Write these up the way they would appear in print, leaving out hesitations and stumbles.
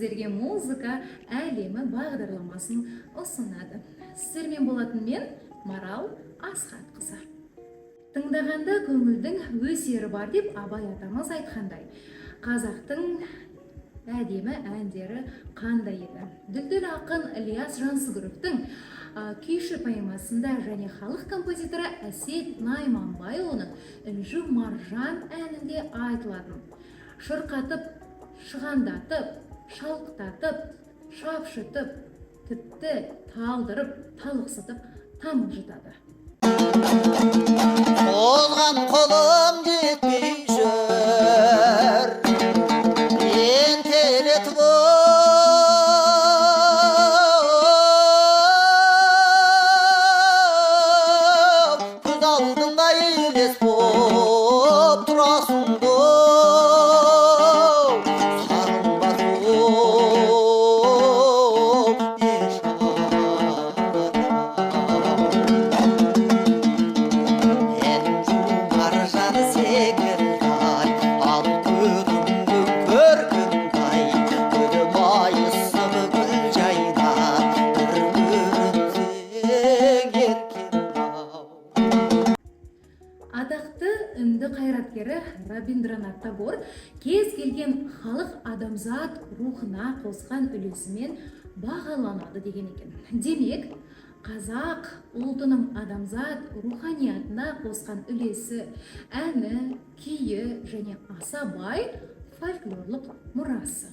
Сіздерге «Музыка әлемі» бағдарламасын ұсынады. Сіздермен болатын мен, Марал Асхатқызы. Тыңдағанда көңілдің өсері бар деп Абай атамыз айтқандай, қазақтың әдемі әндері қандай еді! Дүлдүл ақын Ілияс Жансүгіровтің «Күйші» поэмасында және халық композиторы Әсет Найманбайұлының «Інжу маржан» әнінде айтылатын шырқатып, шығандатып, шалықтатып, шапшытып, тіпті талдырып, талықсытып, тамылжытады. Созған қолым жетпей жүр ентелетіп, оу, көз алдымда елес боп тұрасың ғой, сағынбас, оу, еш. Інжу маржан секілді ай, ал көріндің көркіңді-ай, гүл майысып, гүл жайнап, бір көрінсең, еркем ау. Атақты үнді қайраткері Рабиндранат Тагор кез келген халық адамзат рухына қосқан үлесімен бағаланады деген екен. Демек, қазақ ұлтының адамзат руханиятына қосқан үлесі әні, күйі және аса бай фольклорлық мұрасы.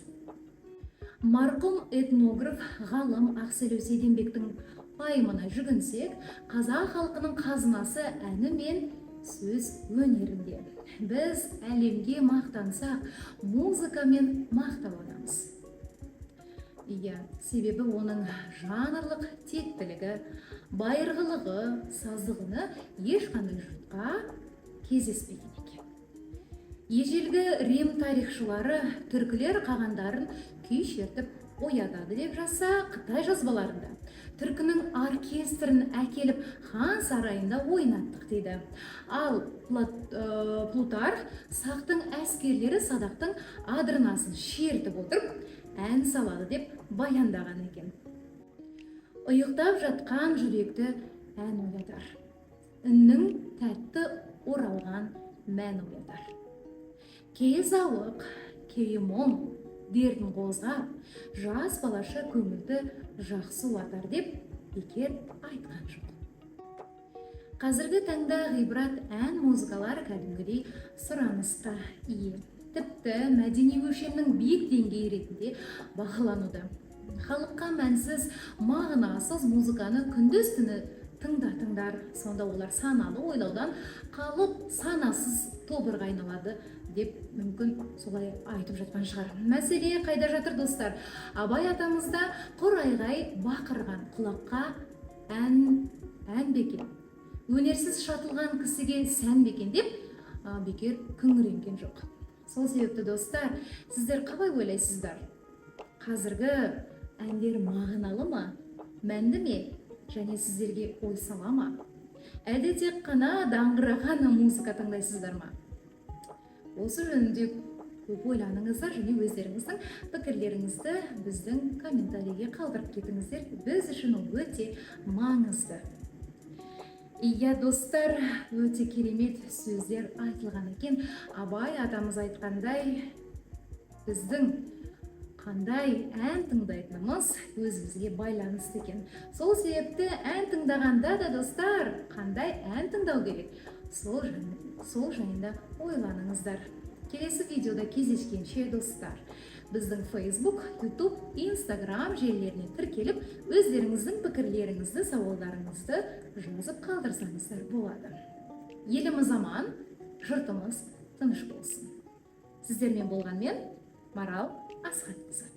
Марқұм этнограф ғалым Ақселеу Сейдембектің пайымына жүгінсек, қазақ халқының қазынасы әні мен сөз өнерінде. Біз әлемге мақтансақ, музыкамен мақталанамыз. Иә, себебі оның жанрлық тектілігі, байырғылығы, саздық үні ешқандай жұртқа кездеспеген екен. Ежелгі Рим тарихшылары түркілер қағандарын күй шертіп оятады деп жазса, қытай жазбаларында түркінің оркестрін әкеліп, хан сарайында ойнаттық дейді. Ал Плутарх сақтың әскерлері садақтың адырнасын шертіп отырып ән салады деп баяндаған екен. Ұйықтап жатқан жүректі ән оятар, үннің тәтті оралған мән оятар, кейі зауық, кейі мұң дертін қозғап, жас балаша көңілді жақсы уатар деп бекер айтқан жоқ. Қазіргі таңда ғибрат ән музыкалар кәдімгідей сұранысқа ие, тіпті мәдени өлшемнің биік деңгейі ретінде бағалануда. Халыққа мәнсіз, мағынасыз музыканы күндіз түні тыңдатыңдар, сонда олар саналы ойлаудан қалып, санасыз тобырға айналады деп, мүмкін, солай айтып жатқан шығар. Мәселе қайда жатыр, достар? Абай атамыз да «Құр айғай бақырған құлаққа ән ән бе екен, өнерсіз шатылған кісіге сән бе екен» деп бекер күңіренген жоқ. Сол себепті, достар, сіздер қалай ойлайсыздар? Қазіргі әндер мағыналы ма, мәнді ме және сіздерге ой сала ма, әлде тек қана даңғыраған музыка тыңдайсыздар ма? Осы жөнінде көп ойланыңыздар және өздеріңіздің пікірлеріңізді біздің комментарийге қалдырып кетіңіздер. Біз үшін ол өте маңызды. Иә, достар, өте керемет сөздер айтылған екен. Абай атамыз айтқандай, біздің қандай ән тыңдайтынымыз өзімізге байланысты екен. Сол себепті ән тыңдағанда да, достар, қандай ән тыңдау керек, сол жайында ойланыңыздар. Келесі видеода кездескенше, достар, біздің Facebook, YouTube, Instagram желілеріне тіркеліп, өздеріңіздің пікірлеріңізді, сауалдарыңызды жазып қалдырсаңыздар болады. Еліміз аман, жұртымыз тыныш болсын. Сіздермен болған мен, Марал Асхатқызы.